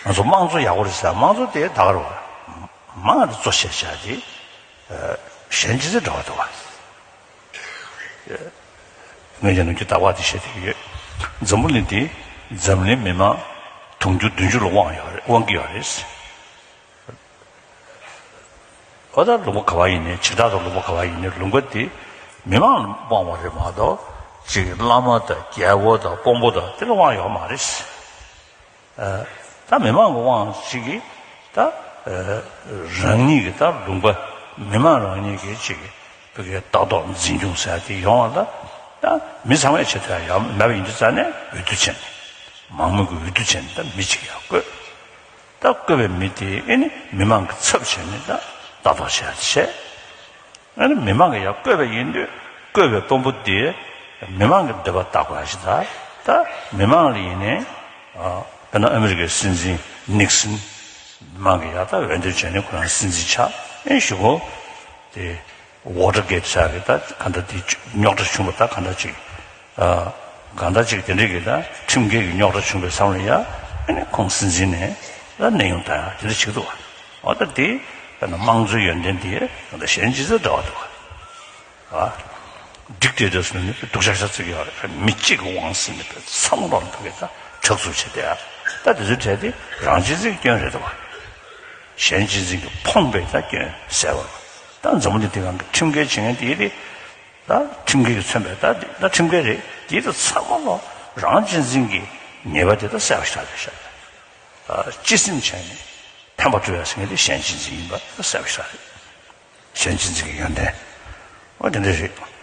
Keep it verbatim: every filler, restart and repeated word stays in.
ང་ཚོ་དམངས་གཙོ་ཡག་པོ་རེད་ཟེར། དམངས་གཙོ་དེ་ད་ག་རེད་བ། མང་ལ་གཙོ་བྱས་བྱས་ཏེ་གཞན་ཅི་ཚེ་འདྲ་བ་འདུག་བ། ངས་ཀྱང་ནམ་རྒྱུན་རྟག་པར་དེ་བཤད་བསྡད་ཀྱི་ཡོད། འཛམ་བུ་གླིང་འདི་འཛམ་གླིང་མི་མང་དུང་ཕྱུར་བདུན་ཅུ་ལ་དབང་ཡོད་རེད། དབང་གི་ཡོད་རེད། ཨོ་ད་ལུང་པ་ག་བ་ཡིན་ནའི། བྱེ་བྲག་ཏུ་ལུང་པ་ག་བ་ཡིན་ནའི། ལུང་པ་འདི་མི་མང་ལ་དབང་བ་རེད་མ་གཏོགས་ཅིག་བླ་མ་དང་རྒྱལ་པོ་དང་དཔོན་པོ་དང་དེ་ལ་དབང་ཡོད་མ་རེད། ད་མི་མང་གི་དབང་ཅིག་གིས་ད་རང་ཉིད་ཀྱི་ད་ལུང་པ་མི་མང་རང་ཉིད་ཀྱི་ཅིག་བོད་ཀྱི་ལྟ་རྟོག་འཛིན་སྐྱོང་ཟེར་ཡ་དེ་ཡོང་བ་ལ་ད་མི་ཚང་མས་བྱེད་ཐུབ་ཡ་ཡོད་མེད་པ་ཡིན་དུས་ཙང་ནས་འོས་བསྡུ་བྱས་ནས་མང་མོས་ཀྱི་འོས་བསྡུ་བྱས་ནས་ད་མི་གཅིག་ཡར་བསྐོས། ད་བསྐོས་པའི་མི་དེ་ཨེ་ནི་མི་མང་གི་ཚབ་བྱས་ནས་ད་ལྟ་རྟོག་བྱེད་ཡ་དེ་བྱས། ཨ་ནི་མི་མང་གིས་ཡར་བསྐོས་པ་ཡིན་དུས་བསྐོས་པའི་དཔོན་པོ་དེས་མི་མང་གི་འདོད་པ་བརྟག་དགོས་ཡ་ཞིག་ད། ད་མི་མང་ལ་ཡིན་ནའི་དཔེར་ན་ཨ་མི་རི་ཀའི་སྲིད་འཛིན་ནིག་སན་མི་མང་གིས་ཡར་ད་འོས་འདེམས་བྱས་ནས་ཁོ་རང་སྲིད་འཛིན་ཆགས། ཨེ་གཞུག་གུ་དེ་ཝོ་ཊར་གེ་ཊི་ཟེར་གི་ད་ག་འདྲ་དེ་རྙོག་དྲ་བྱུང་བ་ད་ག་འདྲ་ཅིག་གང་ལྟར་ཅིག་དེ་འདྲའི་གི་ད་ཁྲིམས་འགལ་གྱི་རྙོག་དྲ་བྱུང་བའི་མཚམས་ལ་ཡ་ཨ་ནི་ཁོང་སྲིད་འཛིན་ནས་ད་གནས་དབྱུང་བཏང་ཡ་དེ་འདྲ་བྱེད་ཀྱི་འདུག་བ། འོ་ད་དེ་དཔེར་ན་དམངས་གཙོའི་ཡོན་ཏན་དེ་ད་གཞན་ཅི་ཚོད་འདྲ་བ་འདུག་བ། ཌིག་ཊེ་ཊར་སི་ནི་སྡུག་ཅག་ཤ་ཚིག་ཡོད་རེད། མི་གཅིག་གི་དབང་ཟིན་ནས་ཚང་མ་ལོག་འདུག་གི་ད་དྲག་རྩུབ་བྱས་ཏེ་ད་དེ་ཚོའི་གྲས་དེ་རང་གཅེས་འཛིན་གྱི་སྐྱོན་རེད་འདུག་བ། གཞན་གཅེས་འཛིན་གྱི་ཕོངས་པའི་ད་སྐྱོན་ཟེར་བ། ད་འཛམ་བུ་གླིང་འདི་སྒང་གི་ཁྲིམས་འགལ་བྱེད་མཁན་དེ་རེད། ད་ཁྲིམས་འགལ་གྱིས་མཚོན་པའི་ད་ད་ཁྲིམས་འགལ་རེད། དེ་ད་ཚང་མ་ལོག་རང་གཅེས་འཛིན་གྱི་ཉེས་པ་དེ་ད་བསལ་བ་ཞིག་རེད་ཤག་ཨ་སྤྱི་སེམས་བྱས་ནས་ཕན་པ་སྤྲོད་ཡ་ཟེར་མཁན་དེ་གཞན་གཅེས་འཛིན་ཡིན་པ་ད་བསལ་བ་ཞིག་རེད། གཞན་གཅེས་འཛིན་གྱི་ཡོན་ཏན། འོ་དེ་འདྲ་རེད།